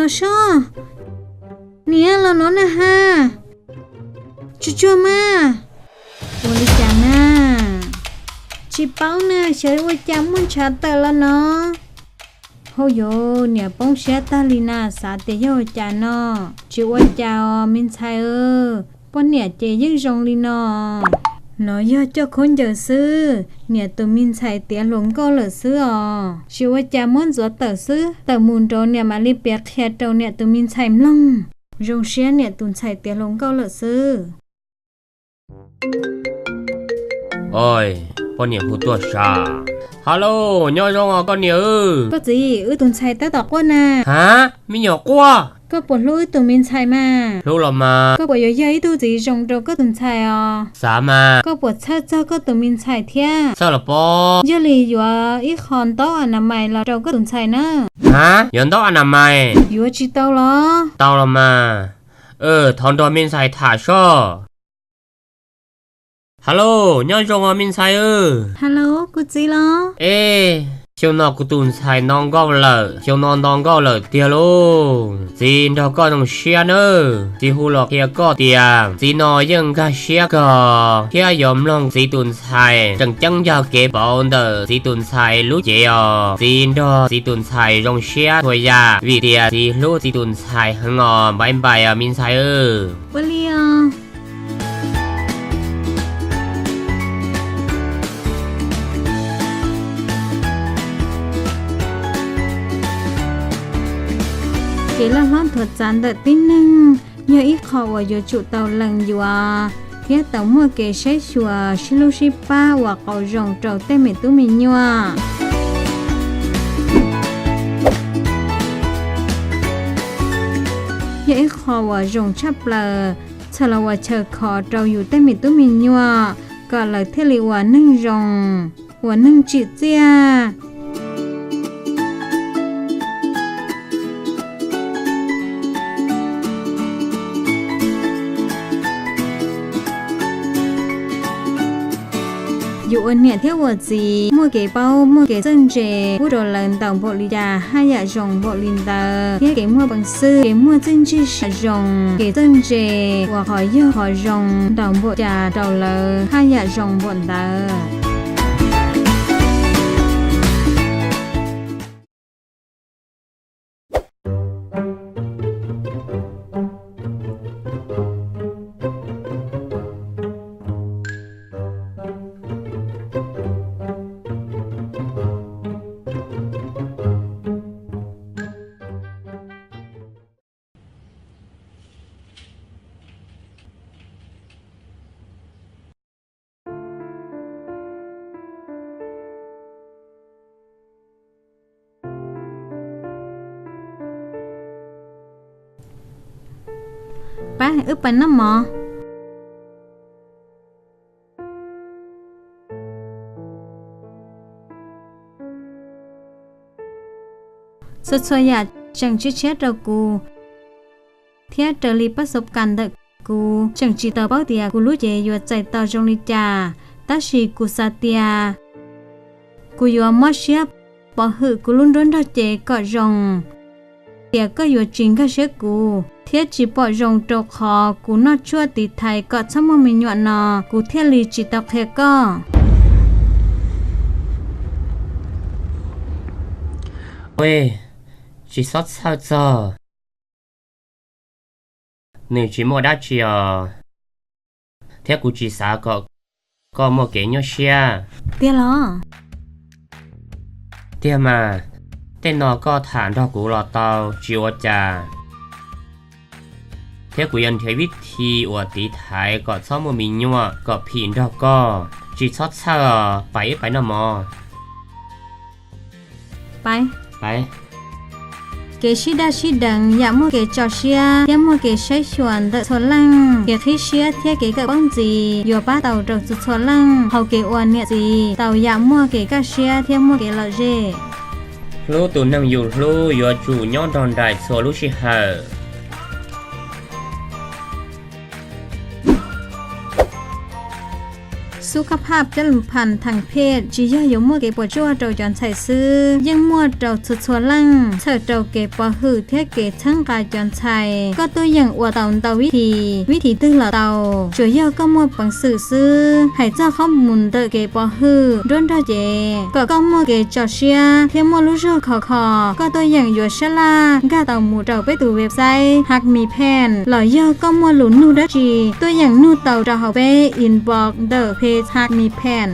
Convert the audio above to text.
Soj, niam los no na ha. Tsuag tsuag mas. Ua li cas na? Tsis paub na, xyov ua cas muaj ntshav tawm los no. Hauj yuv, niam poob siab tag li na, xav tias yog ua cas no. Tsis ua cas os me ntxhais, poj niam ces yeej zoo li no. No yog coj khaub ncaws xwb, niam tus me ntxhais tiav hluas nkauj lawm xwb os. Tsis ua cas, muab ntxuav tawm xwb, tawm mus nraud niam mam li piav qhia rau niam tus me ntxhais mloog. Zoo siab niam tus ntxhais tiav hluas nkauj lawm xwb. Oj, poj niam hu tuaj sav. Hello, nyob zoo os koj niam. Koj txiv, wb tus ntxhais tab tom quaj na. Ha, me nyuam quaj? Koj puas hlub wb tus me ntxhais mas? Hlub los mas. Koj puas yuav yog ib tug txiv zoo rau koj tus ntxhais os? Xav mas. Koj puas txhawj txog koj tus me ntxhais thiab? Txhawj los pob. Yog li yuav ib qho ntaub a na mais los rau koj tus ntxhais na. Ha, yuav ntaub a na mais? Yuav tsis tau los? Tau los mas. Thov nrog me ntxhais tham soj. Hello, nyob zoo os me ntxhais. Hello, kuv txiv los? Ej, xyoo no kuv tus ntxhais nto nkauj lawm, xyoo no nto nkauj lawm tiag lauj. Txiv nrog koj zoo siab nawb, txiv hu los qhia koj tias txiv no yeej nkag siab kawg thiab yuav mloog txiv tus ntxhais, tseem ceeb yog kev pauv ntawm txiv tus ntxhais lub cev os. Txiv nrog txiv tus ntxhais zoo siab txhua yam vim tias txiv hlub txiv tus ntxhais heev os. Npaiv npais os me ntxhais. Ua li os. Kev loj hlob nthuav txav ntawm tib neeg yog ib qho uas yuav tsum tau lees yuav thiab tau muaj kev saib xyuas sib hlub sib pab ua qauv zoo rau tej me tub me nyuam. Yog ib qho uas zoo tshaj plaws, txhawm los ua chaw kho rau yus tej me tub me nyuam kom lawv thiaj li ua neeg zoo, ua neeg tsim txiaj. Yus ua niam thiab ua txiv muaj kev paub muaj kev txawj ntse pub rau lawv ntau npaum li cas haj yam zoo npaum li ntawd, thiab kev muaj peev xwm, kev muaj txiaj ntsig siab zoo, kev txawj ntse ua qhov yog qhov zoo ntau npaum cas rau lawv haj yam zoo npaum ntawd. Pab, wb pais noj mov. Txhua txhua yam tseem tshiab tshiab rau kuv, thiab raws li pab xov kas ntawm kuv tseem tsis tau paub tias kuv lub cev yuav txais tau zoo li cas, tab sis kuv xav tias kuv yuav mob siab pov hwm kuv lub nruab nrog cev kom zoo, tias koj yuav tsis nkag siab kuv thiab tsis pom zoo rau qhov kuv noj tshuaj tiv thaiv kom txhob muaj me nyuam no, kuv thiaj li tsis tau qhia koj. Tsis txhob txhawj txog, nws tsis muaj dab tsi os, thiab kuv tsis xav kom koj muaj kev nyuaj siab. Tiag los? Tiag mas, tej no koj tham nrog kuv los tau tsis ua cas, thiab kuv yuav nrhiav vib thi uas tiv thaiv kom txhob muaj me nyuam kom phim nrog koj. Tsis txhob txhawj os, pais wb pais noj mov. Kev sib daj sib deev yam muaj kev tso siab thiab muaj kev saib xyuas ntawm txhua leej. Kev qhib siab thiab kev kawm paub ntxiv yuav pab tau rau txhua txhua leej hauv kev ua niam txiv tau yam muaj kev kaj siab thiab muaj kev lom zem. Hlub tus neeg yus hlub yuav tsum nyob nrog nraim txhua lub sij hawm. Xub kab phaj coj lus pham theem phej tsis yog yuav muaj kev puas tsuaj rau cov ntxhais xwb, yeej muaj rau txhua txhua leej, txhawm rau kev pov hwm thiab kev txhawb nqa cov ntxhais. Koj tuaj yeem ua tau ntau vib thim, vib thim twg los tau, tsuas yog koj muaj peev xwm xwb. Hais txog qhov mus ntawm kev pov hwm nruab nrog ces kom koj muaj kev tso siab thiab muaj lub zog khov kho, koj tuaj yeem yuav sab laj nkag tau mus rau peb tus website Hug Me Pen, los yog koj muaj lus nug dab tsi tuaj yeem nug tau rau hauv peb inbox ntawm page Hug Me Pen.